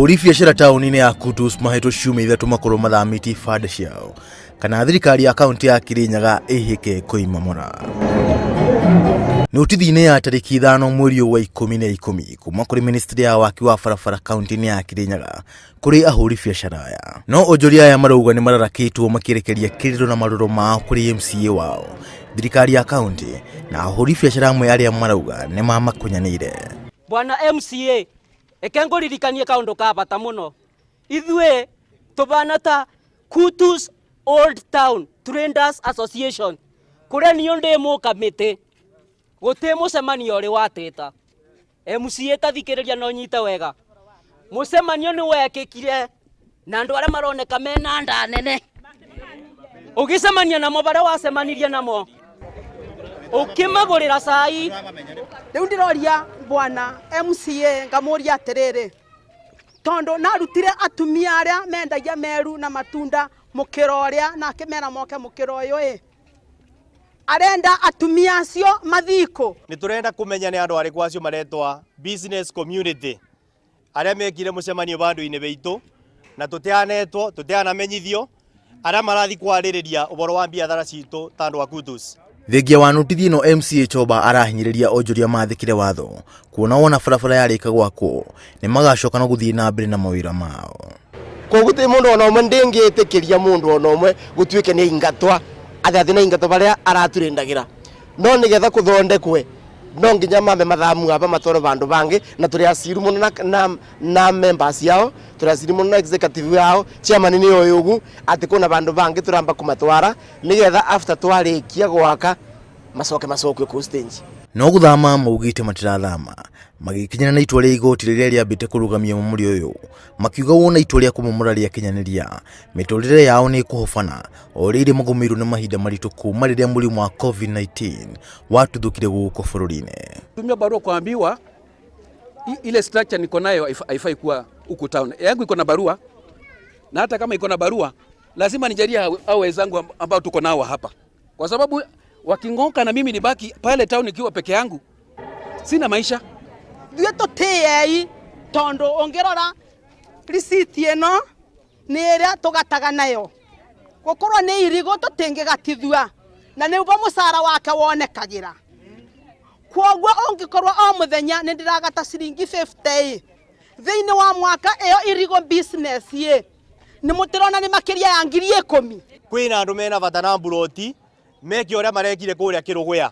Ahũri biacara taũni-inĩ ya Kutus mahetwo ciumia ithatũ makorwo mathamĩtie ibanda ciao kana thirikari ya kaunti ya Kirinyaga ĩhĩke kũimamora. Notithi-inĩ ya tarĩki 5 mweri ũyũ wa 11 kuma kũrĩ ministry ya waki wa barabara kaunti-inĩ ya Kirinyaga kũrĩ ahũri biacara aya. No onjoria aya marauga nĩ mararakĩtwo makĩrekeria kĩrĩro na marũrũ mao kũrĩ MCA wao, thirikari ya kaunti na ahũri biacara amwe arĩa marauga nĩ mamakunyanĩire. Bwana MCA, reke ngũririkanie kaũndũ ka bata mũno. Ithuĩ tũbana ta Kutus Old Town Traders Association, kũrĩa niĩ ndĩ mũkamĩtĩ, gũtĩ mũcemanio ũrĩ watĩta. MCA ta thikĩrĩria na ũnyite wega. Mũcemanio nĩ wekĩkire na andũ arĩa maroneka mena nda nene. Ũgĩcemania namo barĩa wacemanirie namo, ũkĩmagũrĩra cai. Rĩu ndĩroria bwana MCA ngamũria atĩrĩrĩ, tondũ narutire atumia arĩa mendagia meru na matunda mũkĩra ũrĩa na akĩmera moke mũkĩra ũyũ ĩ, arenda atumia acio mathikũ. Nĩ tũrenda kũmenya nĩ andũ arĩkũ acio maretwa business community arĩa mekire mũcemanio bandũ-inĩ witũ na tũtianetwo tũtianamenyithio arĩa marathi kwarĩrĩria ũhoro wa biathara citũ ta andũ a Kutus. Thengia wa notithi ĩno MCA Choba arahinyĩrĩria onjoria mathĩkĩre watho kuona wona barabara yarĩka gwakwo nĩ magacoka na gũthiĩ na mbere na mawĩra mao. Koguo ti mundu ona umwe ndingitikiria mundu ona umwe gutuike ni ingatwa athathi na ingatwa baria araturindagira no nigetha kuthondekwe no nginya mambe mathamu aba matware bandu bangi na turi asiru muno na members yao turi asiru muno na executive yao chairman ni uyu ugu ati kuna bandu bangi turamba kumatwara nigetha after twarikia gwaka macoke macokio ku stage. No guthama maugite matirathama magĩkinyana na itua rĩa igoti rĩrĩa rĩambĩte kũrũgamia mũmũri ũyũ makiuga wona itua rĩa kũmomora rĩakinyanĩria mĩtũrĩre yao nĩ ĩkũhobana o rĩrĩ magũmĩirwo nĩ mahinda maritũ kuma rĩrĩa mũrimũ wa COVID-19 watuthũkire gũkũ bũrũri-inĩ. Tumia barua kuambiwa ile structure niko nayo haifai kuwa huku town. Yangu iko na barua, na hata kama iko na barua lazima nijalie hao wenzangu ambao tuko nao hapa, kwa sababu wakingoka na mimi nibaki pale town nikiwa peke yangu, sina maisha. Ithuĩ tũtĩei tondũ ũngĩrora risiti ĩno nĩ ĩrĩa tũgataga nayo gũkorwo nĩ irigũ tũtingĩgatithua na nĩguo mũcara wake wonekagĩra. Kwoguo ũngĩkorwo o mũthenya nĩ ndĩragata ciringi 50 thĩinĩ wa mwaka ĩyo irigũ business ĩ nĩ mũtĩrona nĩ makĩria ya 10,000. Kwĩna andũ mena bata na mburoti meke ũrĩa marekire kũrĩa Kĩrũgũya.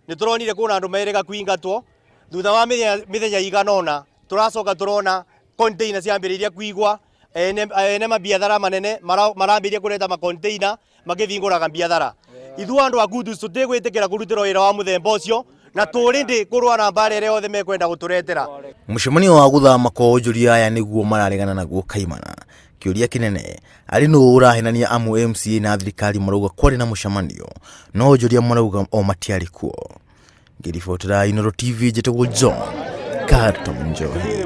Nĩ tũronire kwĩna andũ merĩga kũingatwo thutha wa mĩthenya igana ũna tũracoka tũrona container ciambĩrĩirie kũigwa ene mabiathara manene marambĩrĩria kũreta macontainer makĩhingũraga biathara. Ithuĩ andũ a Kutus tũtigwĩtĩkĩra kũrutĩrwo wĩra wa mũthemba ũcio na tũrĩ ndĩ kũrũa na mbara ĩrĩa yothe mekwenda gũtũretera. Mũcemanio wa gũthama kwa onjoria aya nĩguo mararegana naguo kaimana. Kĩũria kĩnene arĩ nũ ũrahenania amu MCA na thirikari marauga kwarĩ na mũcemanio no onjoria marauga o matiarĩ kuo. Ngĩribotera Inooro TV njĩtagwo John Carton Njohi.